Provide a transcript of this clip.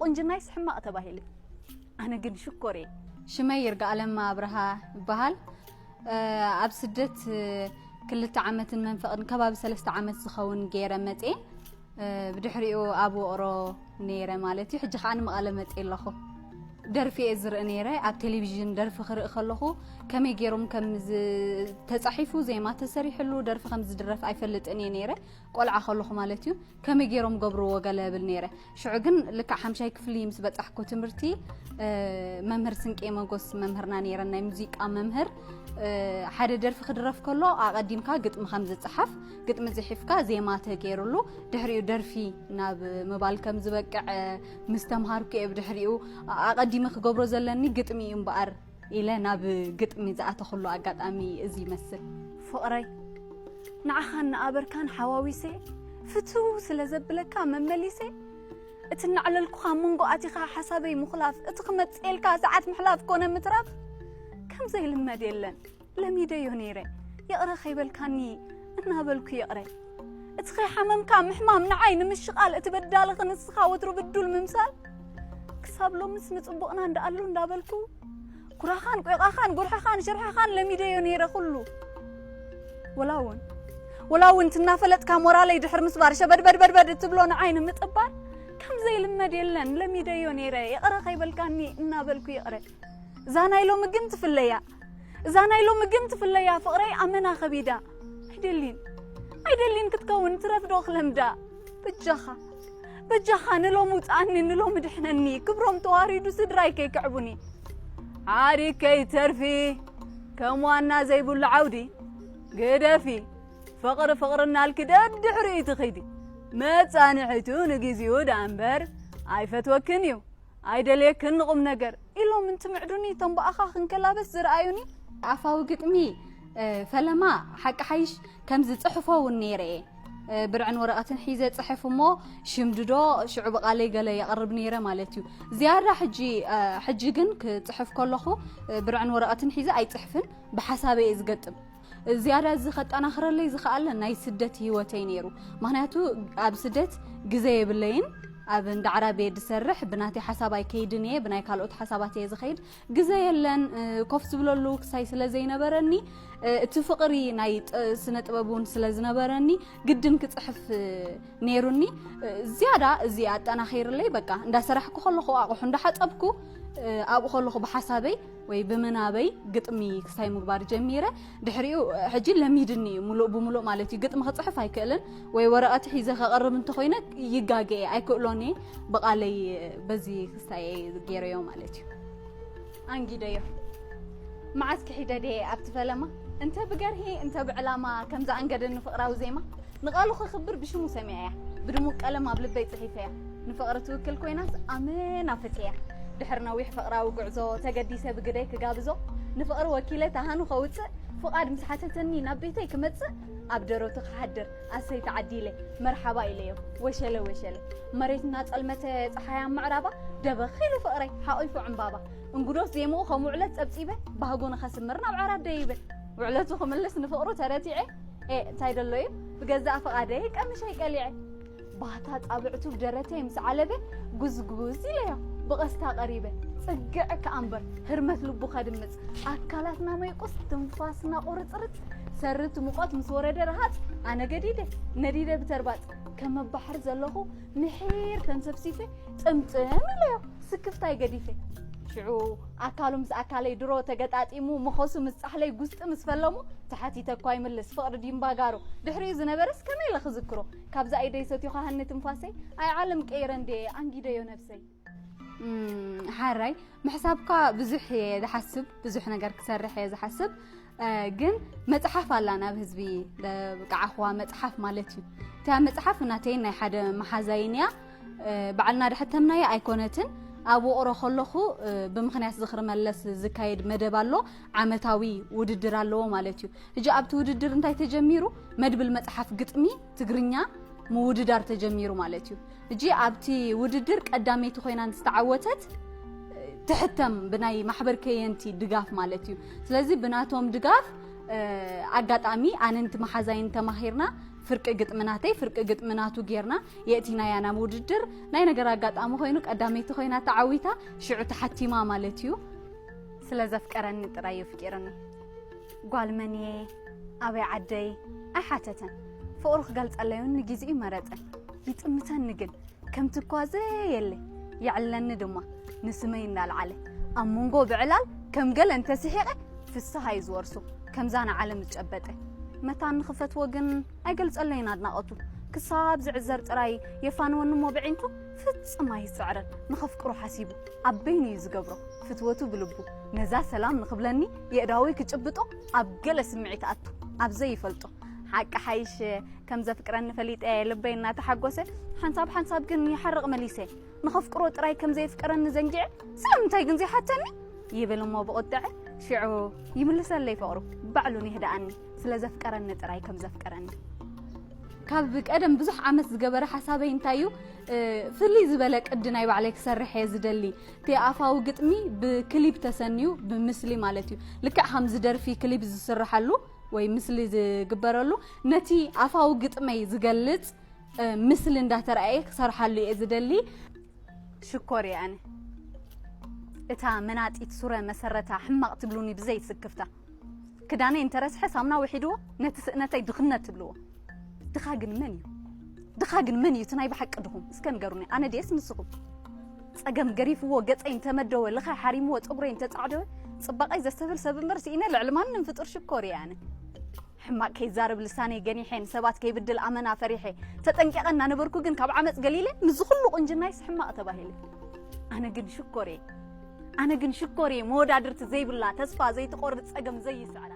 ቁንጅናይስ ሕማቕ ተባሂሉ። ኣነ ግን ሽኮር እየ። ሽመይ ይርጋኣለም ኣብርሃ ይበሃል። ኣብ ስደት ክልተ ዓመትን መንፈቕን ከባቢ ሰለስተ ዓመት ዝኸውን ገይረ መፅየ። ብድሕሪኡ ኣብ ውቕሮ ነይረ ማለት እዩ። ሕጂ ከዓ ንመቐለ መፅየ ኣለኹ። ደርፊ እየ ዝርኢ ነይረ። ኣብ ቴሌቪዥን ደርፊ ክርኢ ከለኹ ከመይ ገይሮም ከም ተፃሒፉ ዜማ ተሰሪሕሉ ደርፊ ከም ዝድረፍ ኣይፈልጥን እየ ነይረ። ቆልዓ ከለኹ ማለት እዩ። ከመይ ገይሮም ገብርዎ ገለ እብል ነይረ። ሽዑ ግን ልክዕ ሓምሻይ ክፍሊ ምስ በጻሕኩ ትምህርቲ መምህር ስንቄ መጎስ መምህርና ነይረን ናይ ሙዚቃ መምህር ሓደ ደርፊ ክድረፍ ከሎ ኣቐዲምካ ግጥሚ ከም ዝጽሓፍ ግጥሚ ጽሒፍካ ዜማ ተገይሩሉ ድሕሪኡ ደርፊ ናብ ምባል ከም ዝበቅዕ ምስ ተምሃርኩ እየ ብድሕሪኡ ኣቐዲመ ክገብሮ ዘለኒ ግጥሚ እዩ እምበኣር ኢለ ናብ ግጥሚ ዝኣተኹሉ ኣጋጣሚ እዚ ይመስል። ፍቕረይ ንዓኻን ንኣበርካን ሓዋዊሰ ፍትው ስለ ዘብለካ መመሊሰ እቲ እናዕለልኩኻ መንጎ ኣቲኻ ሓሳበይ ምኹላፍ እቲ ክመፅኤልካ ሰዓት ምሕላፍ ኮነ ምትራፍ ከም ዘይልመድ የለን። ለሚደዮ ነይረ ይቕረ ከይበልካኒ እናበልኩ ይቕረ እቲ ከይሓመምካ ምሕማም ንዓይ ንምሽቓል እቲ በዳሊ ክንስኻ ወትሩ ብዱል ምምሳል ክሳብ ሎምስ ንፅቡቕና እንዳኣሉ እንዳበልኩ ኩራኻን ቆይቓኻን ጉርሕኻን ሽርሕኻን ለሚደዮ ነይረ ኩሉ ወላ እውን ወላ እውን ትናፈለጥካ ሞራለይ ድሕር ምስባር ሸበድበድበድበድ እትብሎ ንዓይ ንምጥባር ከም ዘይልመድ የለን ለሚደዮ ነይረ ይቕረ ከይበልካኒ እናበልኩ ይቕረ እዛ ናይ ሎሚ ግን ትፍለያ እዛ ናይ ሎሚ ግን ትፍለያ ፍቕረይ ኣመና ከቢዳ ኣይደሊን ኣይደሊን ክትከውን ትረፍዶ ክለምዳ በጃኻ በጃኻ ንሎም ውፅኣኒ ንሎም ድሕነኒ ክብሮም ተዋሪዱ ስድራይ ከይክዕቡኒ ሓሪግ ከይተርፊ ከም ዋና ዘይብሉ ዓውዲ ግደፊ ፍቕሪ ፍቕሪ እናልኪ ደድሕሪኡ ትኺዲ መፃንሒቱ ንግዚኡ ደኣ እምበር ኣይፈትወክን እዩ ኣይደልየክን ንቑም ነገር ኢሎም እንትምዕዱኒ እቶም ብኣኻ ክንከላበስ ዝረኣዩኒ ኣፋዊ ግጥሚ ፈለማ ሓቂ ሓይሽ ከም ዝፅሕፎ እውን ነይረ እየ ብርዕን ወረቐትን ሒዘ ፅሕፍ እሞ ሽምድዶ ሽዑ ብቓለይ ገለ የቕርብ ነይረ ማለት እዩ ዝያዳ ሕጂ ሕጂ ግን ክፅሕፍ ከለኹ ብርዕን ወረቐትን ሒዘ ኣይፅሕፍን ብሓሳበይ እየ ዝገጥም ዝያዳ እዚ ከጠናኽረለይ ዝኸኣለ ናይ ስደት ህይወተይ ነይሩ ምክንያቱ ኣብ ስደት ግዘ የብለይን ኣብ እንዳ ዓራቤ ዝሰርሕ ብናተይ ሓሳብ ኣይከይድን እየ ብናይ ካልኦት ሓሳባት እየ ዝኸይድ ግዘ የለን ኮፍ ዝብለሉ ክሳይ ስለ ዘይነበረኒ እቲ ፍቕሪ ናይ ስነ ጥበብ እውን ስለ ዝነበረኒ ግድን ክፅሕፍ ነይሩኒ ዝያዳ እዚ ኣጠናኺርለይ በቃ እንዳሰራሕኩ ከለኹ ኣቑሑ እንዳሓፀብኩ ኣብኡ ከለኹ ብሓሳበይ ወይ ብምናበይ ግጥሚ ክሳይ ምግባር ጀሚረ ድሕሪኡ ሕጂ ለሚድኒ እዩ ሙሉእ ብሙሉእ ማለት እዩ ግጥሚ ክፅሕፍ ኣይክእልን ወይ ወረቐት ሒዘ ከቕርብ እንተኮይነ ይጋገ እየ ኣይክእሎን እየ ብቓለይ በዚ ክስታይ እየ ገይረዮ ማለት እዩ ኣንጊደዮ መዓስ ክሒደ ድየ ኣብቲ ፈለማ እንተ ብገርሂ እንተ ብዕላማ ከም ዝኣንገደኒ ፍቕራዊ ዜማ ንቓሉ ከኽብር ብሽሙ ሰሚዐያ ብድሙቕ ቀለም ኣብ ልበይ ጽሒፈያ ንፍቕሪ ትውክል ኮይናስ ኣመና ፈትየያ ድሕሪ ነዊሕ ፍቕራዊ ጉዕዞ ተገዲሰ ብግደይ ክጋብዞ ንፍቕሪ ወኪለ ተሃኑ ከውጽእ ፍቓድ ምስ ሓተተኒ ናብ ቤተይ ክመጽእ ኣብ ደረቱ ክሓድር ኣሰይ ተዓዲለ መርሓባ ኢለዮ ወሸለ ወሸለ መሬት እናጸልመተ ጸሓያ ምዕራባ ደበኽ ኢሉ ፍቕረይ ሓቒፉ ዕምባባ እንጉዶስ ዜምኡ ከም ውዕለት ጸብጺበ ባህጉ ንኸስምር ናብ ዓራት ደይበ ውዕለቱ ክምልስ ንፍቕሩ ተረቲዐ ኤ እንታይ ደሎ እዩ ብገዛእ ፍቓደይ ቀምሸይ ቀሊዐ ባህታ ጻብዕቱ ብደረተይ ምስ ዓለበ ጉዝጉዝ ኢለዮ ብቐስታ ቀሪበ ጽግዕ ከኣ እምበር ህርመት ልቡ ከድምጽ ኣካላትና መይቁስ ትንፋስና ቁርጽርጽ ሰርቲ ሙቐት ምስ ወረደ ረሃጽ ኣነ ገዲደ ነዲደ ብተርባጽ ከም ኣብ ባሕሪ ዘለኹ ምሒር ተንሰፍሲፈ ጥምጥም ኢለዮ ስክፍታይ ገዲፈ ሽዑ ኣካሉ ምስ ኣካለይ ድሮ ተገጣጢሙ መኸሱ ምስ ጻሕለይ ጉስጢ ምስ ፈለሙ ተሓቲተ እኳ ይምልስ ፍቕሪ ዲምባጋሩ ድሕሪኡ ዝነበረስ ከመይ ኢለ ክዝክሮ ካብዛ ኢደይ ሰትዩ ካሃኒ ትንፋሰይ ኣይ ዓለም ቀይረ እንዴ ኣንጊደዮ ነብሰይ ሓራይ ምሕሳብካ ብዙሕ እየ ዝሓስብ ብዙሕ ነገር ክሰርሕ እየ ዝሓስብ ግን መፅሓፍ ኣላ ናብ ህዝቢ ብቃዓኽዋ መፅሓፍ ማለት እዩ እቲያ መፅሓፍ ናተይን ናይ ሓደ መሓዛይን እያ ባዕልና ድሕተምናያ ኣይኮነትን ኣብ ውቕሮ ከለኹ ብምኽንያት ዝኽሪ መለስ ዝካየድ መደብ ኣሎ ዓመታዊ ውድድር ኣለዎ ማለት እዩ ሕጂ ኣብቲ ውድድር እንታይ ተጀሚሩ መድብል መፅሓፍ ግጥሚ ትግርኛ ምውድዳር ተጀሚሩ ማለት እዩ ሕጂ ኣብቲ ውድድር ቀዳመይቲ ኮይና ዝተዓወተት ትሕተም ብናይ ማሕበር ከየንቲ ድጋፍ ማለት እዩ ስለዚ ብናቶም ድጋፍ ኣጋጣሚ ኣነንቲ መሓዛይን ተማሂርና ፍርቂ ግጥሚ ናተይ ፍርቂ ግጥሚ ናቱ ጌርና የእቲናያ ናብ ውድድር። ናይ ነገር ኣጋጣሚ ኮይኑ ቀዳመይቲ ኮይና ተዓዊታ፣ ሽዑ ተሓቲማ ማለት እዩ። ስለ ዘፍቀረኒ ጥራይ እዩ ፍቂርኒ። ጓል መን እየ ኣበይ ዓደይ ኣይሓተተን። ፍቕሩ ክገልጸለይ እውን ንግዜኡ መረጸ። ይጥምተኒ ግን ከምቲ እኳ ዘየለ የዕለኒ ድማ ንስመይ እንዳልዓለ ኣብ መንጎ ብዕላል ከም ገለ እንተስሒቐ ፍስሃ እዩ ዝወርሶ። ከምዛ ንዓለም ዝጨበጠ መታን ንኽፈትዎ ግን ኣይገልጸለይን ኣድናቐቱ። ክሳብ ዝዕዘር ጥራይ የፋንወኒ እሞ ብዒንቱ ፍጽም ኣይስዕረን። ንኸፍቅሮ ሓሲቡ ኣብ በይኑ እዩ ዝገብሮ ፍትወቱ ብልቡ። ነዛ ሰላም ንኽብለኒ የእዳወይ ክጭብጦ ኣብ ገለ ስምዒት ኣቱ ኣብ ዘይፈልጦ ሓቂ ሓይሽ ከም ዘፍቅረኒ ፈሊጠ ልበይ እናተሓጎሰ ሓንሳብ ሓንሳብ ግን ይሓርቕ መሊሰ። ንኸፍቅሮ ጥራይ ከም ዘየፍቀረኒ ዘንጊዐ ስለምንታይ ግን ዘይሓተኒ ይብል እሞ ብቑጥዐ ሽዑ ይምልሰለይ ፍቕሩ ባዕሉ ንህድኣኒ ስለ ዘፍቀረኒ ጥራይ ከም ዘፍቀረኒ። ካብ ቀደም ብዙሕ ዓመት ዝገበረ ሓሳበይ እንታይ እዩ፣ እ፣ ፍልይ ዝበለ ቅዲ ናይ ባዕለይ ክሰርሕ እየ ዝደሊ። እቲ ኣፋዊ ግጥሚ ብክሊፕ ተሰንዩ ብምስሊ ማለት እዩ። ልክዕ ከምዚ ደርፊ ክሊፕ ዝስርሓሉ ወይ ምስሊ ዝግበረሉ ነቲ ኣፋዊ ግጥመይ ዝገልጽ፣ እ፣ ምስሊ እንዳተራእየ ክሰርሓሉ እየ ዝደሊ። ሽኮር እየ ኣነ። እታ መናጢት ሱረ መሰረታ ሕማቕ ትብሉኒ ብዘይ ስክፍታ። ክዳነይ እንተረስሐ ሳሙና ውሒድዎ ነቲ ስእነተይ ድኽነት ትብልዎ። ድኻ ግን መን እዩ? ድኻ ግን መን እዩ እቲ ናይ ብሓቂ ድኹም? እስከ ንገሩኒ። ኣነ ድየስ ንስኹም? ጸገም ገሪፍዎ ገጸይ እንተመደወ፣ ልኻይ ሓሪምዎ ጸጉረይ እንተጻዕደወ፣ ጽባቐይ ዘስተብህል ሰብ እምበር ስኢነ ልዕሊ ማንም ፍጡር ሽኮር እየ ኣነ። ሕማቕ ከይዛረብ ልሳነይ ገኒሐ፣ ንሰባት ከይብድል ኣመና ፈሪሐ፣ ተጠንቂቐ እናነበርኩ ግን ካብ ዓመጽ ገሊለ፣ ምስዚ ኩሉ ቁንጅናይስ ሕማቕ ተባሂለ። ኣነ ግን ሽኮር እየ። ኣነ ግን ሽኮር እየ፣ መወዳድርቲ ዘይብላ፣ ተስፋ ዘይትቆርጽ፣ ጸገም ዘይስዕራ።